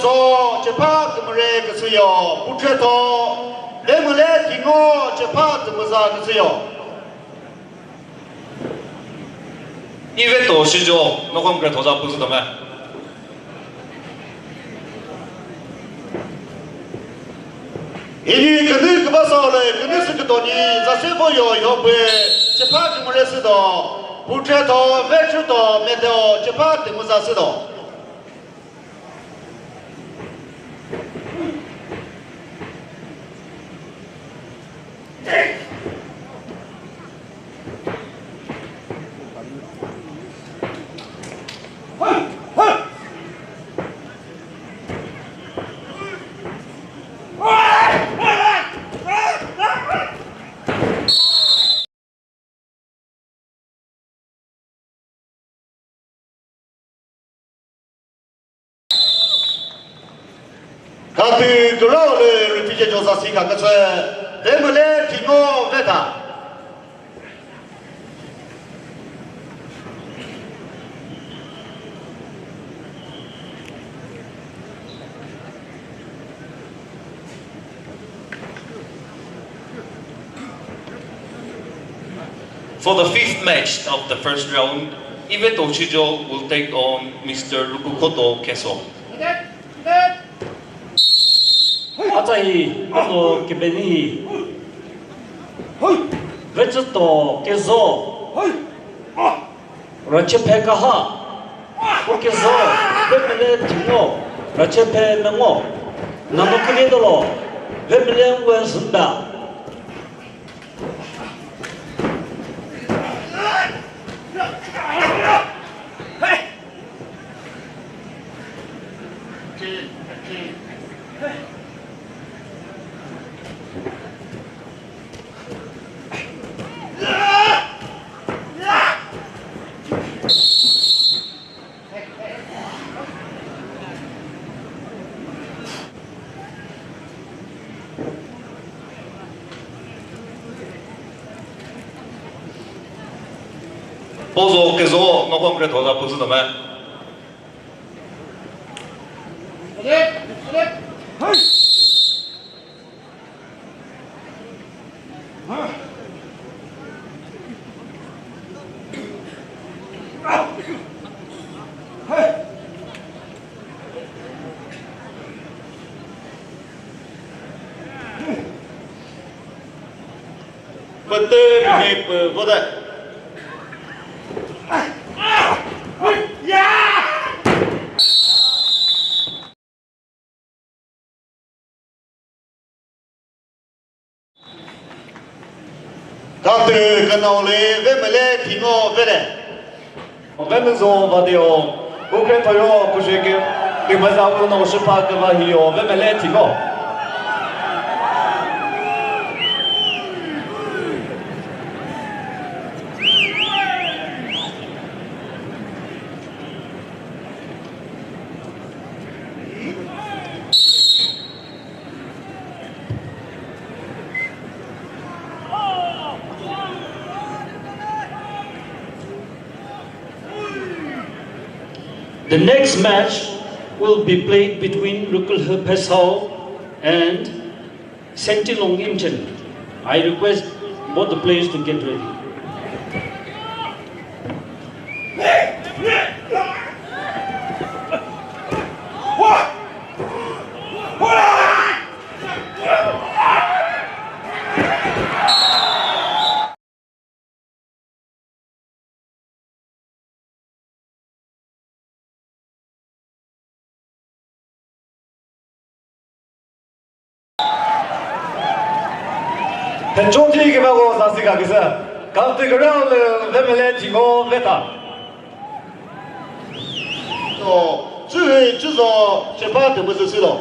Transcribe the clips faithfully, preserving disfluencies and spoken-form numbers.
To, chepha kümüre küsüyo, putretho, Vemüle Thingo, chepha kümüza küsüyo. Iveto shijo, nokom kre thoza püzü dome. Ini künü kübasa le, künü sükütoni, zase boyo, yopü, chepha kümüre südo, putretho, vechuto, meteo, chepha kümüza südo. Katü kürao lü rüphi ce coza si kha kütsü, Vemüle Thingo veta. For the fifth match of the first round, Iveto Shijo will take on Mister Rukukoto Keso. Atsa hi, ano kebeni hi. Vechito Kezo. Rachephe kaha. Ukezo, Vemüle Thingo, Rachephe mengo. Nano künidolo, Vemüle Wenzümba. Pozo kezo no concrete hoza püzü dome. Pütü mi pü vode. Katü künao lü Vemüle Thingo vede. Vemüzo vadeo, ukre toyo kushike, kimeza uno shipa küva hiyo, Vemüle Thingo. The next match will be played between Rükülhü Phesao and Sentilong Imchen. I request both the players to get ready. Phenchong thi kümako sasü ka küsü. Kamtü kürao lü Vemüle Thingo veta. To, chühü chüzo chepa tümüzü silo.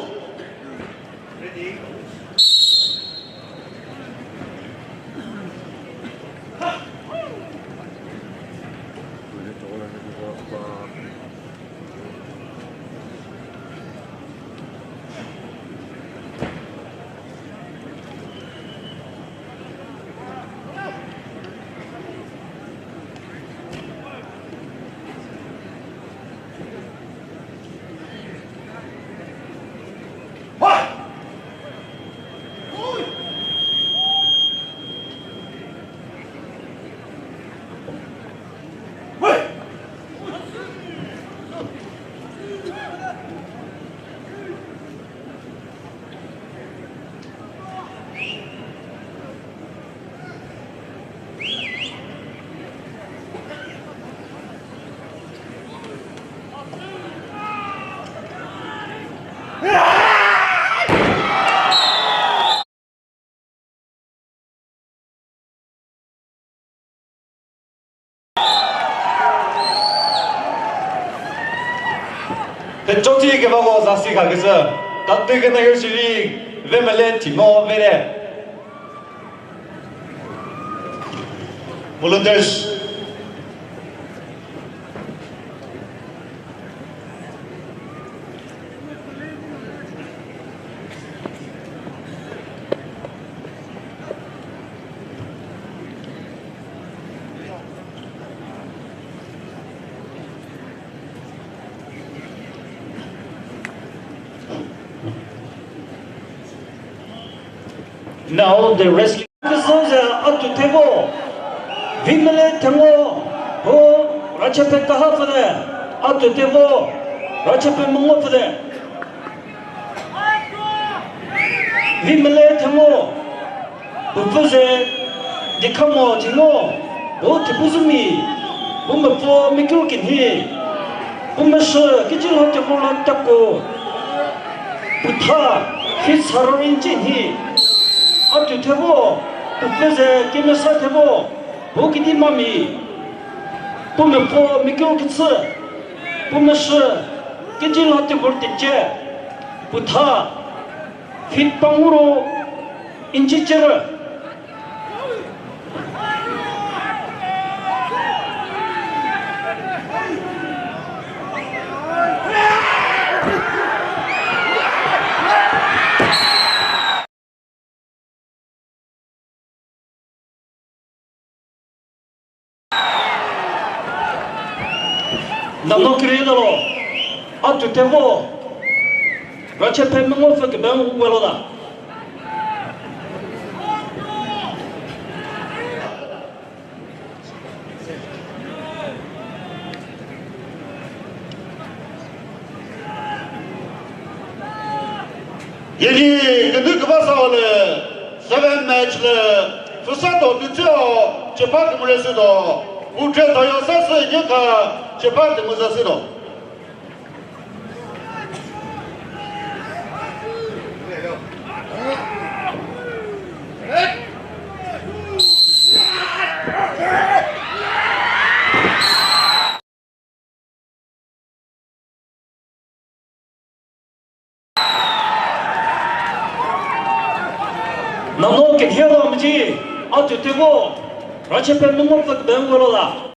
Choti kebako zasi kha küsü. Katü kena yo shiri Vemele Thimo Vere. Volunteers. Now the wrestling. Küsüze Atu Thevo, Vimele Themo, ho Rachepe Kaha pfü de, Atu Thevo, Rachepe Müngo pfü de. Vimele Themo, püpüze Dikhamo Thimo, ho Thipuzumi, pü müpfü mikro kinhi, pü müsü kichilo tekulo teko, pütha, feet saro inch nhi, Atu Thevo, püpüze Kemesa Thevo, ho kidi mami, pü müpfü mikro kitsü, pü müsü kichilo teko tiche, pütha, feet panguro inch chere. Nano kiri dalo, Atu Thevo, Rachepe Müngo pfü kübeng welo da. Yeni künü kübasa le seven match le füsa do tütseo chepa kümüre sü do. Utre toyo sa sü yeka chepa kümüza sü do. Nano kethela mji, Atu Thevo, Rachepe Müngo pfü kübeng welo da.